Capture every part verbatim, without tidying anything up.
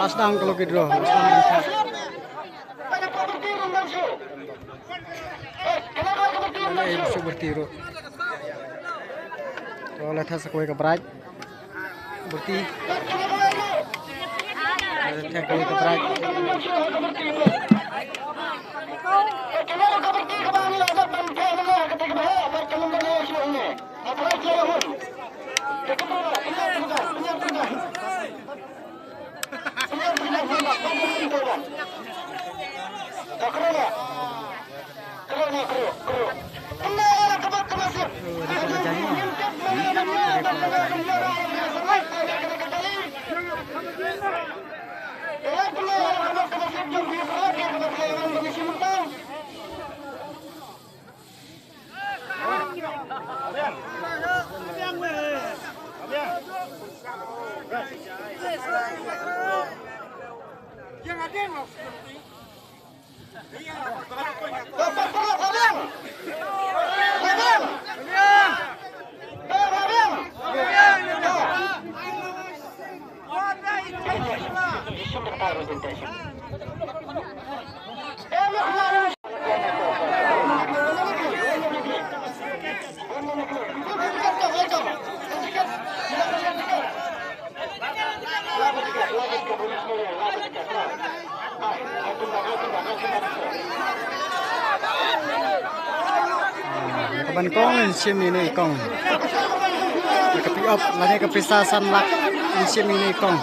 Sdang ka lucky draw. Sdang ka lucky draw. Ei, ei, shu berhenti ruh. To, la theh sa kawei ka bright. Berhenti. La theh kawei ka bright. Ka ban kong in shim ïa ine i kong. Ka phi op lane ka pisa san lak in shim ïa ine i kong.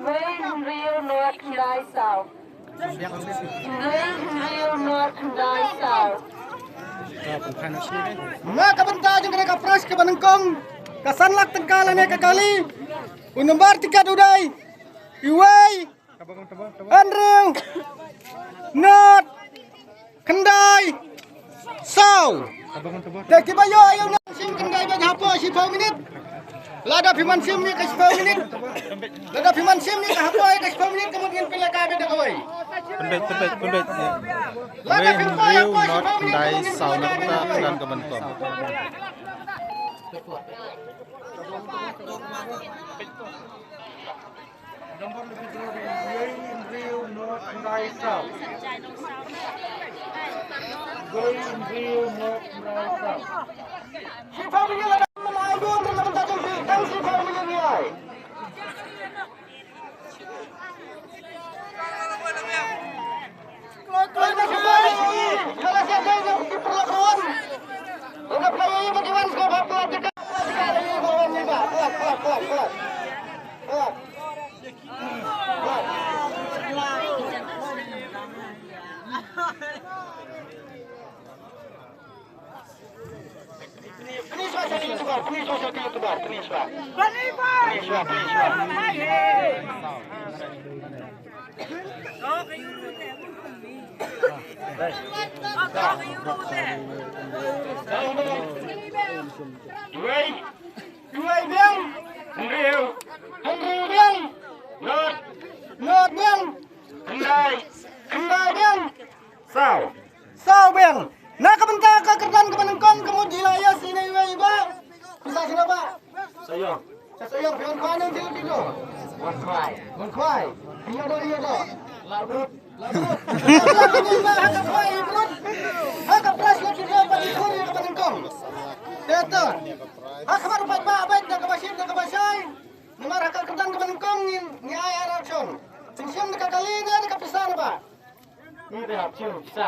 Wei Rio North Khyndai South. Wei Rio North Khyndai South. Na ka bynta jong kane ka prize kaba nyngkong, ka san lak tyngka lane ka kali, u nombar tiket u dei iwei, Andrew North Khyndai South. Te kiba ïoh ïa u North Khyndai ba hapoh shiphew minit. Lada phi man shim ïa ka shiphew minit. Lada phi man shim ïa ka hapoh ïa ka shiphew minit ka mut ngin pynlehkai beit da kawei. Pynbeit, pynbeit, pynbeit. Lada phi man ïa ka shiphew minit ka mut ngin pynlehkai beit da kawei. Number lucky draw dei Wei Rio North Khyndai South. Wei Rio North Khyndai South. Please, please, please. Wei, wei biang, hynriew, hynriew biang, North, North biang, khyndai, khyndai biang, saw, saw biang. Na ka bynta ka kyrdan kaba nyngkong ka mut ïa la ïa sine wei ba. Pisa sine ba. Sayong. Sa sayong phi wan khwai ne jil jil. Wan khwai. Wan khwai. Ïa do ïa do. La brut. La brut. La brut. Ha ka khwai brut. Ha ka pres la jil ba di khun ïa kaba nyngkong. Te to. Ha ka bar ba ba ba da kaba shim da kaba shai. Namar ha ka kyrdan kaba nyngkong ngi ngi ai ar option. Shim da ka kali ne da ka pisa ne ba. Ngi da option pisa.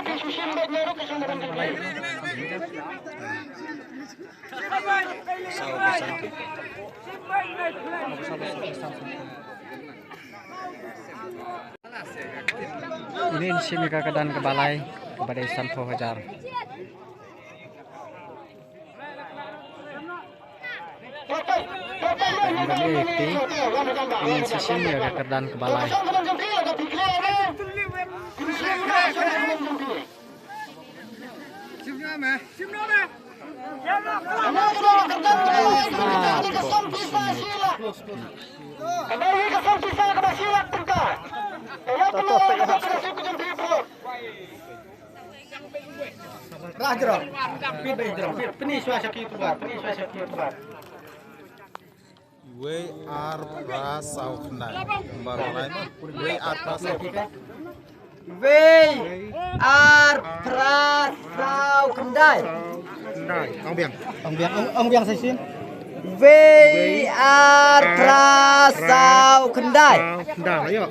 Saw percent. Ine in shim ïa ka kyrdan kaba lai kaba dei sanphew hajar. Ine in sa shim ïa ka kyrdan kaba lai. Rah jrong. Pit ba jrong. Pit, pini shuwa sha ki tuba. Pini shuwa sha ki tuba. Wei ar phra saw khyndai. Ba lai ma. Wei ar phra saw khyndai. Wei ar phra saw khyndai. Khyndai. Ong biang. Ong biang, ong, ong biang sa shisien. Wei ar phra saw khyndai. Khyndai, ayo.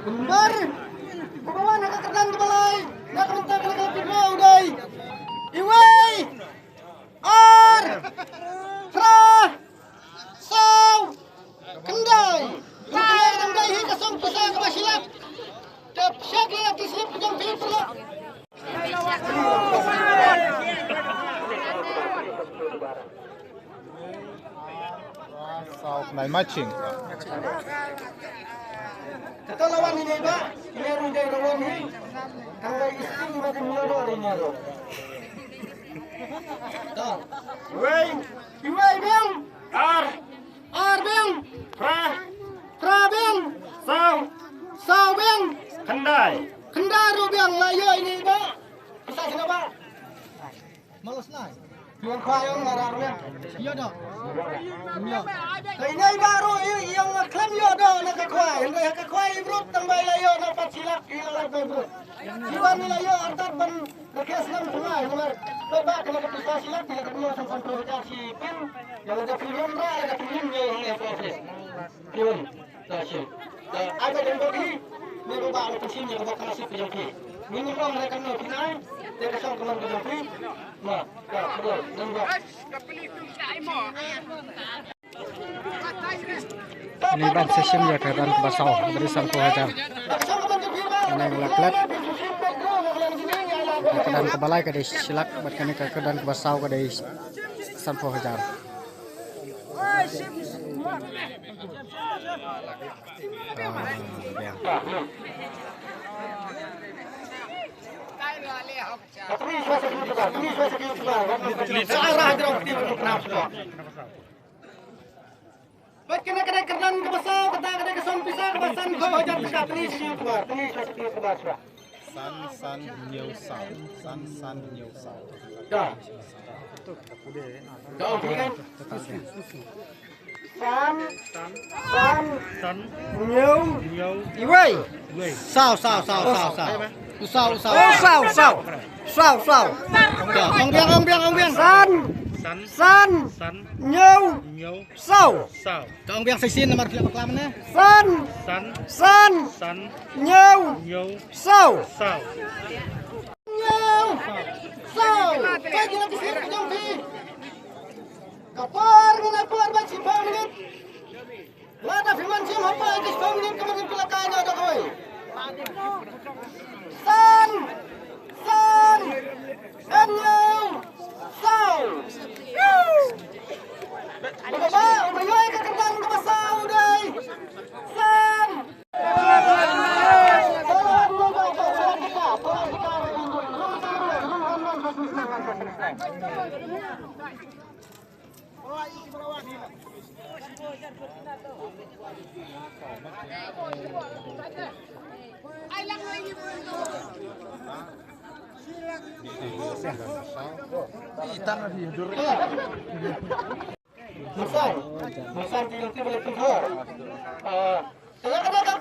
Kumbar. Kumbar na ka kyrdan kaba lai. Na ka mynta ka la ka pynlong u dei. Iwei. Ar. Phra. Saw. Khyndai. Khyndai dang dei hi ka song pisa kaba shi lak. Te pisa ki lak ki slip ki jong phi pyrlok. Saw khyndai matching. Kata lawan ini ba, ini rung dei lawan ni. Kang dei isting ba di mula do ri nya do. Wei, iwei biang. Ar. Ar biang. Phra. Phra biang. Saw. Saw biang. Khyndai. Khyndai ruh biang la ïoh ini ba. Pisa sina ba. Malas nai. Ïoh khwai ong la rar biang. Ïoh do. Ïoh. Ka ini ba ruh ïoh ïoh ngat khlem ïoh do na ka khwai. Hynrei ka khwai i brut tang ba i la ïoh na pat shi lak i la lak ba i brut. Shi wan i la ïoh artat ban Ka kes lam tyngai namar peit ba ka la ka pisa shi lak, ka la ka pisa san phew hajar shi pin. Ïa la ka pin lam ra, ïa ka pin lam ïa ïa ka pin. Pin. Ta shi. Ta ai ba dang bok hi. Ni ba ba la pin shi ni ba ka la shi pin ïa ki. Ni ni ong la ka no pin ai. Te ka shong ka man ka jong pin. Ma. Ta ka dang bok. Ini ban sa shim ïa ka kyrdan kaba saw, ba dei sanphew hajar. Kane ka la klet. Ka kyrdan kaba lai ka dei shi lak, bad kane ka kyrdan kaba saw ka dei sanphew hajar. Ah, biang. Bad kane ka dei kyrdan kaba saw, kata ka dei ka song pisa kaba sanphew hajar tyngka, tynrai sha ki uba, tynrai sha ki uba shuwa. San, san, hynñiew, saw. San, san, hynñiew, saw. Da. Da, okay kan? San, san, hynñiew, iwei. Saw, saw, saw, saw, saw. U saw, u saw. Oh, saw, saw. Saw, saw. Da, ong biang, ong biang, ong biang. San, san, hynñiew, saw. Saw. Ka ong biang sa shisien namar ki la bakla mynne. San. San. San. San. Hynñiew. Hynñiew. Saw. Saw. Hynñiew. Saw. Ka jingïaid ka jong phi. Ka por ngi la por ba shiphew minit. Lada phi mon shim hapoh ka shiphew minit ka mynnin phi la kai noh da kawei. San. San. Hynñiew. Saw. Uba ba, uba ïoh ïa ka kyrdan kaba saw u dei san. Masang, masang ki lenti balik pynthor. Ah, kaya kena ka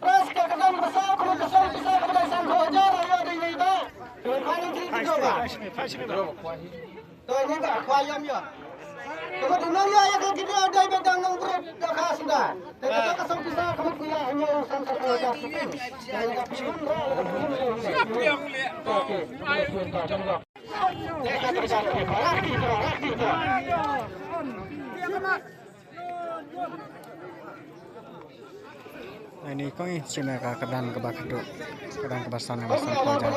pras ka kena ka pras ka kena ka pras ka kena san hajar ayo dei ni ba. Kena ka ni ki ki ba. To ni ba khwa yam ya. Kaba dei nang ya ya ka ki dei dei ba dang nang brut da ka suda. Te ka ka song pisa ka mut ya hanya san ka hajar. Kaya ka pin. Ani kong i chime ka kyrdan kaba khadduh, kyrdan kaba san, kaba san kyrdan.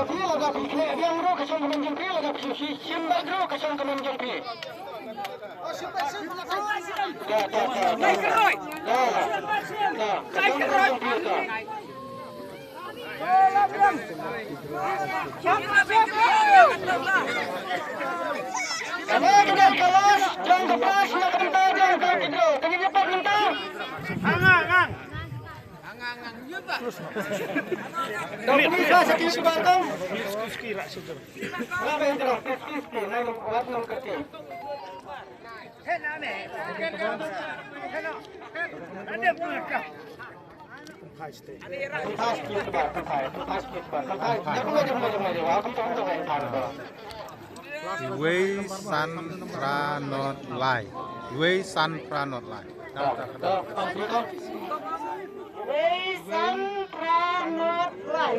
Wei san phra not lai. Wei san phra not lai. Wei san phra not lai.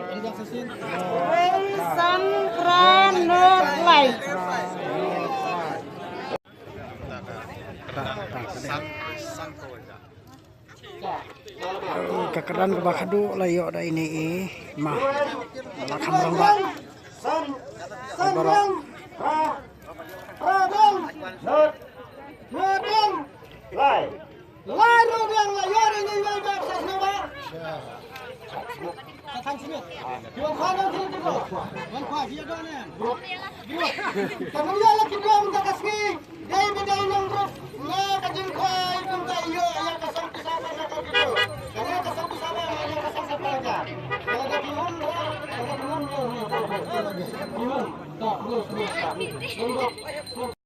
Wei san phra not lai. Ka kyrdan kaba khadduh la ïoh da ine i ma. La kham rangbah. San, san biang, phra, phra biang, not, not biang, lai. Lai ruh biang la ïoh da ine i ma ba sa sngewbha ba. Wan khwa nang sini tu. Wan khwa, dia dah ni. Group. Group. Kamu ïa la ki dua mynta ka sngi. Dei ba dei nong group. Nga ka jingkhwai kumta ïoh ïa ka song pisa ba na ka group. Ka ïa ka song pisa ba na ka song sa pisa. Ka la da ki um ba. Ka la da ki um ba. Ki um. Ka group, group. Group.